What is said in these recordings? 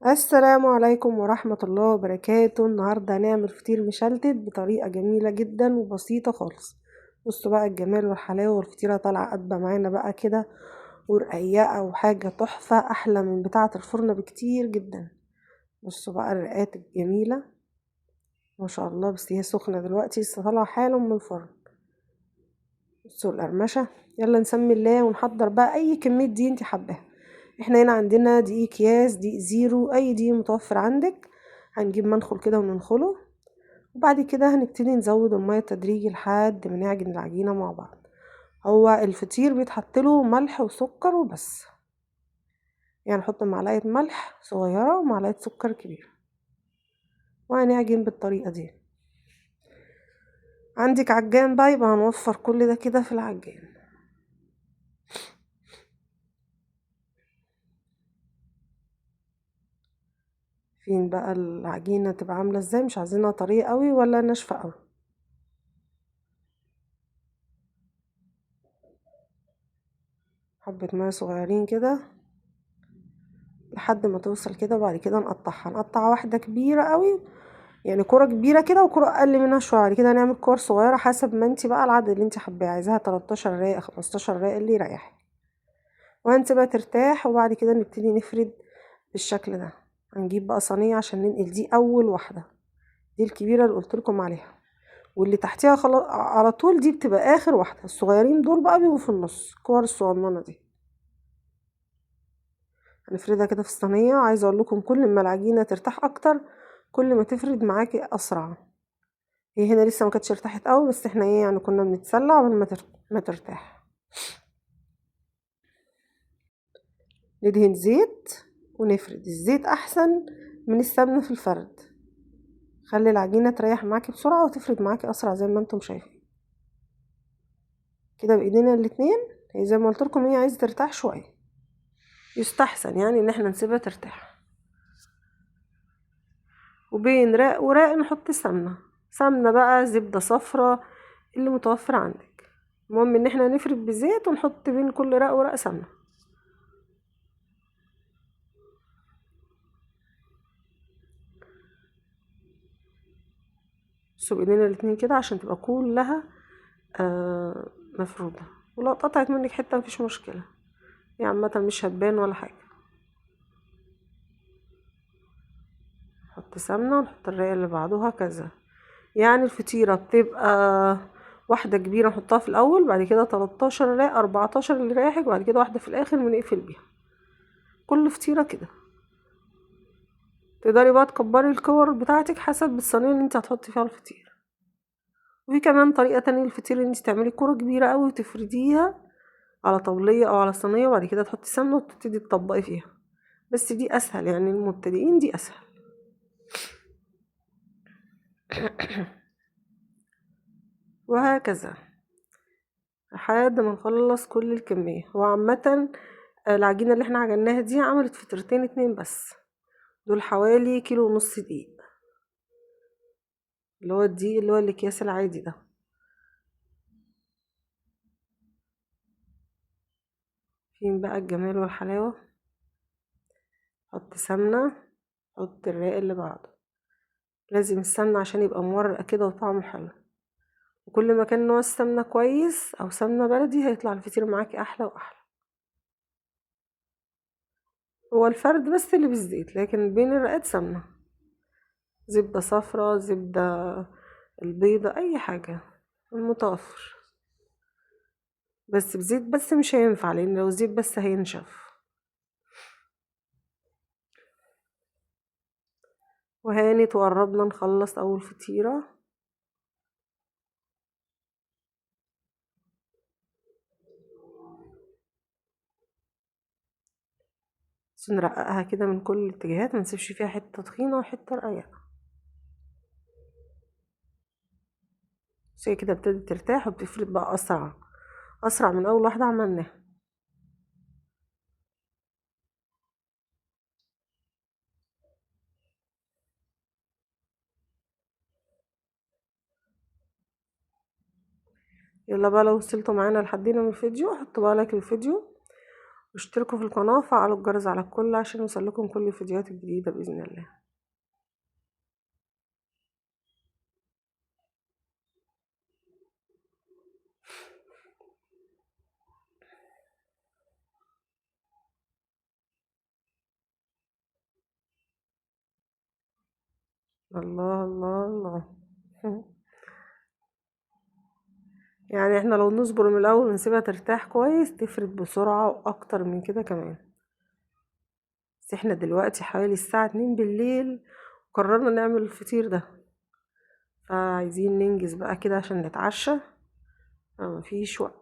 السلام عليكم ورحمة الله وبركاته. النهاردة هنعمل فطير مشلتت بطريقة جميلة جدا وبسيطة خالص. بصوا بقى الجمال والحلاوة، والفطيرة طالعة قدة معانا بقى كده ورقيقة وحاجة تحفة، أحلى من بتاعة الفرن بكتير جدا. بصوا بقى الرقات الجميلة ما شاء الله، بس هي سخنة دلوقتي لسه طالعة حالا من الفرن. بصوا القرمشة. يلا نسمي الله ونحضر بقى أي كمية دي انتي حباها. احنا هنا عندنا دقيق اكياس، دقيق زيرو، اي دقيق متوفر عندك. هنجيب منخل كده وننخله، وبعد كده هنبتدي نزود المية تدريجي لحد ما نعجن العجينة مع بعض. هو الفطير بيتحط له ملح وسكر وبس، يعني نحط معلقة ملح صغيرة ومعلقة سكر كبيرة، وهنعجن بالطريقة دي. عندك عجان بقى يبقى هنوفر كل ده كده في العجان. فين بقى العجينة تبقى عاملة ازاي؟ مش عايزينها طرية قوي ولا ناشفة قوي. حبة مية صغيرين كده لحد ما توصل كده، وبعد كده نقطعها. نقطع واحدة كبيرة قوي، يعني كرة كبيرة كده وكرة أقل منها شوية. بعد كده هنعمل كور صغيرة حسب ما انتي بقى العدد اللي انتي حباه، عايزاها 13 رقة 15 رقة اللي يريحك. وهنسيبها ترتاح، وبعد كده نبتدي نفرد بالشكل ده. هنجيب بقى صينية عشان ننقل دي أول واحدة، دي الكبيرة اللي قلت لكم عليها، واللي تحتيها خلاص على طول دي بتبقى آخر واحدة. الصغيرين دول بقى بيبقوا في النص، الكور الصغننة دي هنفردها كده في الصينية. عايزة أقول لكم كل ما العجينة ترتاح أكتر كل ما تفرد معاكي أسرع. هي هنا لسه ما كانتش ارتاحت قوي، بس احنا ايه يعني كنا بنتسلى قبل ما ترتاح. ندهن زيت ونفرد. الزيت احسن من السمنه في الفرد، خلي العجينه تريح معاكي بسرعه وتفرد معاكي اسرع زي ما انتم شايفين كده بايدينا الاتنين. هي زي ما قلت لكم هي عايزه ترتاح شويه، يستحسن يعني ان احنا نسيبها ترتاح. وبين راق وراق نحط سمنه، سمنه بقى زبده صفرا اللي متوفر عندك. المهم ان احنا نفرد بزيت ونحط بين كل راق وراق سمنه. بصوا بايدينا الاتنين كده عشان تبقى كلها مفروده، ولو اتقطعت منك حته مفيش مشكله، هي عامه مش هتبان ولا حاجه. نحط سمنه ونحط الرقه اللي بعدها كذا. يعني الفطيره بتبقى واحده كبيره نحطها في الاول، بعد كده 13 رقه 14 اللي رايحك، وبعد كده واحده في الاخر بنقفل بيها. كل فطيره كده تقدري بقى تكبري الكور بتاعتك حسب الصينيه اللي انت هتحطي فيها الفطير. وفي كمان طريقه تانية للفطير، ان انت تعملي كوره كبيره قوي وتفرديها على طاوليه او على صينيه، وبعد كده تحطي سمنه وتبتدي تطبقي فيها. بس دي اسهل، يعني المبتدئين دي اسهل. وهكذا لحد ما نخلص كل الكميه. هو عامه العجينه اللي احنا عجناها دي عملت فطيرتين اتنين بس، دول حوالي كيلو ونص دقيق، اللي هو الدقيق اللي هو الاكياس العادي ده. فين بقى الجمال والحلاوة؟ حط سمنة، حط الرق اللي بعده. لازم السمنة عشان يبقى مورق كده وطعمه حلو. وكل ما كان نوع السمنة كويس او سمنة بلدي هيطلع الفطير معاكي احلى واحلى. هو الفرد بس اللي بالزيت، لكن بين الرقات سمنة، زبدة صفرا، زبدة البيضة، اي حاجة المتوفر، بس بزيت بس مش هينفع، لان لو زيت بس هينشف. وهانت وقربنا نخلص اول فطيرة. بس نرققها كده من كل الاتجاهات، ما نسيبش فيها حتة تخينة وحتة رقيقة. بس هي كده ابتدت ترتاح وبتفرد بقى اسرع، اسرع من اول واحدة عملناها. يلا بقى لو وصلتوا معانا لحد هنا من الفيديو حطوا بقى لايك للفيديو، واشتركوا في القناة وفعلوا الجرس على الكل عشان يوصلكم كل الفيديوهات الجديدة بإذن الله. الله الله الله. يعني احنا لو نصبر من الاول ونسيبها ترتاح كويس تفرد بسرعة واكتر من كده كمان. بس احنا دلوقتي حوالي الساعة 2 بالليل وقررنا نعمل الفطير ده، فعايزين ننجز بقى كده عشان نتعشى، مفيش وقت.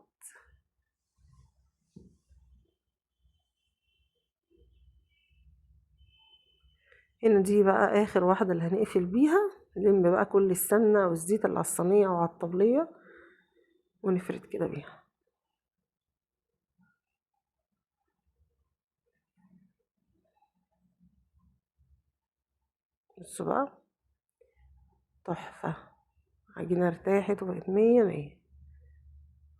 هنا دي بقى اخر واحدة اللي هنقفل بيها، نلم بقى كل السمنة والزيت اللي على الصينية وعلى الطبلية ونفرد كده بيها. بصوا بقى تحفة، عجينة ارتاحت وبقت مية مية.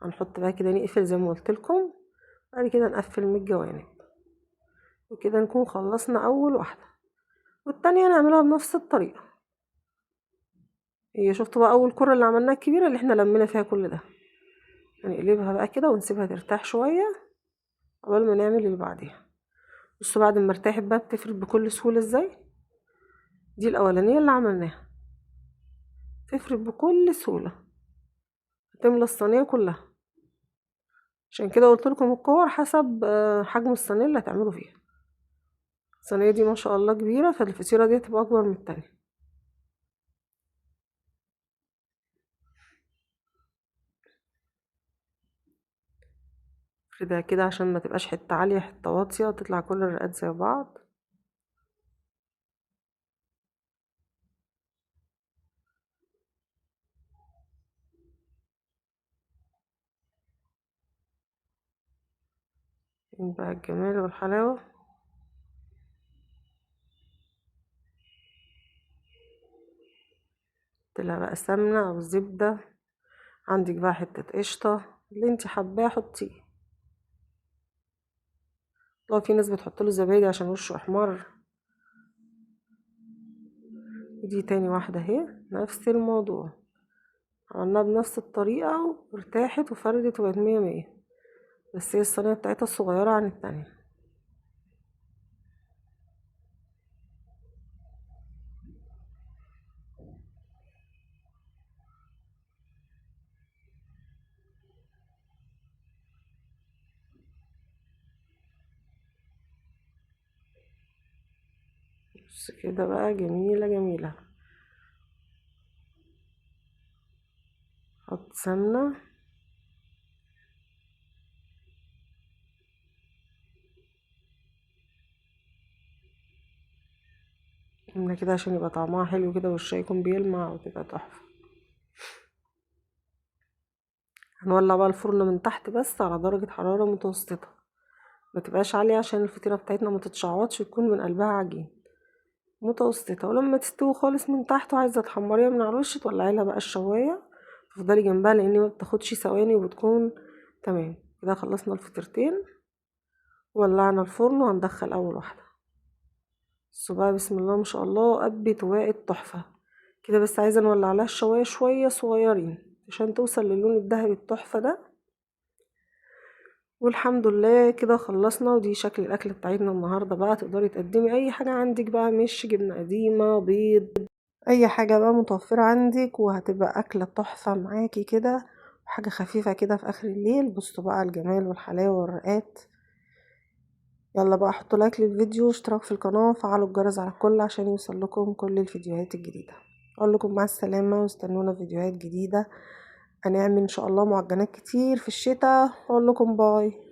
هنحط بقى كده نقفل زي ما قلت لكم، بعد كده نقفل من الجوانب، وكده نكون خلصنا اول واحدة. والتانية نعملها بنفس الطريقة. هي شفتوا بقى اول كرة اللي عملناها الكبيرة اللي احنا لمينا فيها كل ده، هنقلبها بقى كده ونسيبها ترتاح شوية قبل ما نعمل اللي بعديها. بصوا بعد ما ارتاحت بقى بتفرد بكل سهولة ازاي. دي الاولانية اللي عملناها تفرد بكل سهولة، هتملى الصينية كلها. عشان كده قلت لكم الكور حسب حجم الصينية اللي هتعملوا فيها. الصينية دي ما شاء الله كبيرة، فالفطيرة دي هتبقى اكبر من التانية. كده كده عشان ما تبقاش حتة عالية حتة واطية، تطلع كل الرقات زي بعض. بقى الجمال والحلاوة. طلع بقى سمنة او زبدة، عندك بقى حتة قشطة اللي انت حباه حطيه. لو في ناس بتحط له زبادي عشان وشه احمر. دي تاني واحدة اهي، نفس الموضوع، عملناها بنفس الطريقة وارتاحت وفردت وبقت مية مية، بس هي الصينية بتاعتها صغيرة عن التانية. بص كده بقى جميلة جميلة. حط سمنة، سمنة كده عشان يبقى طعمها حلو كده والشاي يكون بيلمع وتبقى تحفة. هنولع بقى الفرن من تحت بس على درجة حرارة متوسطة، ما تبقاش عالية عشان الفطيرة بتاعتنا ما تتشعوطش وتكون من قلبها عجين. متوسطة، ولما تستوي خالص من تحت وعايزة تحمريها من على الوش تولعي لها بقى الشواية، تفضلي جنبها لان ما بتاخدش ثواني وبتكون تمام. كده خلصنا الفطيرتين، ولعنا الفرن وهندخل اول واحدة. بصوا بقى بسم الله ما شاء الله قبت وبقت تحفة كده. بس عايزة نولع لها الشواية شوية صغيرين عشان توصل للون الذهبي التحفة ده. والحمد لله كده خلصنا، ودي شكل الاكل بتاعتنا النهارده بقى. تقدري تقدمي اي حاجه عندك بقى، مش جبنه قديمه، بيض، اي حاجه بقى متوفره عندك، وهتبقى اكله تحفه معاكي كده، وحاجه خفيفه كده في اخر الليل. بصوا بقى الجمال والحلاوه والرقات. يلا بقى حطوا لايك للفيديو واشتراك في القناه وفعلوا الجرس على الكل عشان يوصل لكم كل الفيديوهات الجديده. اقول لكم مع السلامه، واستنونا فيديوهات جديده. هنعمل ان شاء الله معجنات كتير في الشتاء. اقول لكم باي.